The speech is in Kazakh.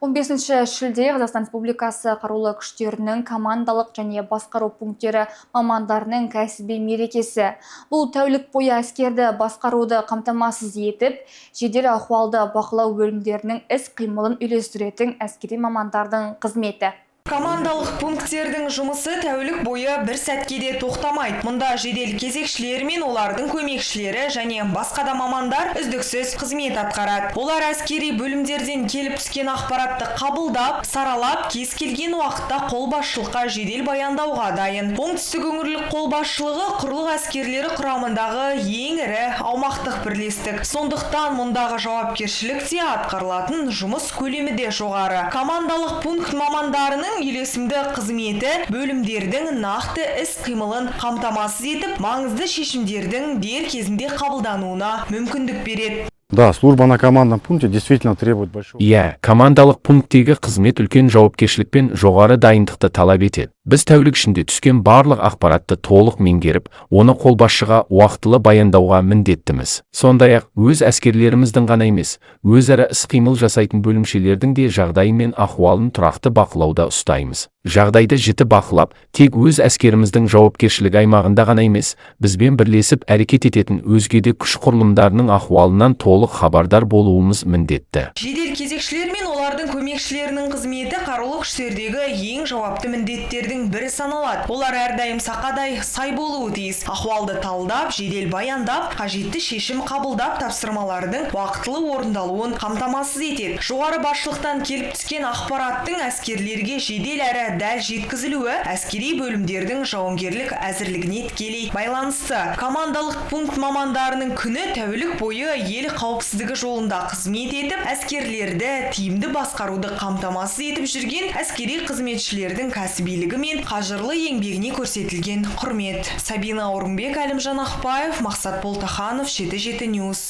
15 шілде – Қазақстан Республикасы Қарулы Күштерінің командалық және басқару пункттері мамандарының кәсіби мерекесі. Бұл тәулік бойы әскерді басқаруды қамтамасыз етіп, жедел ахуалды бақылау бөлімдерінің іс-қимылын үйлестіретін әскери мамандардың қызметі. Командалық пункттердің жұмысы тәулік бойы бір сәтке де тоқтамайды. Мұнда жедел кезекшілер мен олардың көмекшілері және басқа да мамандар үздіксіз қызмет атқарады. Олар әскери бөлімдерден келіп түскен ақпаратты қабылдап, саралап, кез келген уақытта қолбасшылыққа жедел баяндауға дайын. Оңтүстік өңірлік қолбасшылығы – құрлық әскерлері құрамындағы ең ірі аумақтық бірлестік. Сондықтан мұндағы жауапкершілік те, атқарылатын жұмыс көлемі де жоғары. Командалық пункт мамандарының үйлесімді қызметі бөлімдердің нақты іс-қимылын қамтамасыз етіп, маңызды шешімдердің дер кезінде қабылдануына мүмкіндік береді. Да, служба на командном пункте действительно требует большого. Иә, командалық пункттегі қызмет үлкен жауапкершілік пен жоғары дайындықты талап етеді. Біз тәулік ішінде түскен барлық ақпаратты толық меңгеріп, оны қолбасшыға уақытылы баяндауға міндеттіміз. Сондай-ақ өз әскерлеріміздің ғана емес, өзара іс-қимыл жасайтын бөлімшелердің де жағдайы мен ахуалын тұрақты бақылауда ұстаймыз. Жағдайды жіті бақылап, тек өз әскеріміздің жауапкершілік аймағында ғана емес, бізбен бірлесіп әрекет ететін өзге де күш құрылымдарының ахуалынан толық хабардар болуымыз міндетті. Жедел кезекшілер мен олардың көмекшілерінің қызметі қарулы күштердегі ең жауапты міндеттердің бірі саналады. Олар әрдайым сақадай сай болуы тиіс. Ахуалды талдап, жедел баяндап, қажетті шешім қабылдап, тапсырмалардың уақытылы орындалуын қамтамасыз етеді. Жоғары басшылықтан келіп түскен ақпараттың әскерлерге жедел әрі дәл жеткізілуі әскери бөлімдердің жауынгерлік әзірлігіне тікелей байланысты. Командалық пункт мамандарының күні тәулік бойы ел қауіпсіздігі жолында қызмет етіп, әскерлерді тиімді басқаруды қамтамасыз етіп жүрген әскери қызметшілердің кәсібилігі мен қажырлы еңбегіне көрсетілген құрмет. Сабина Орынбек, Әлімжан Ақпаев, Мақсат Болтаханов, 77 News.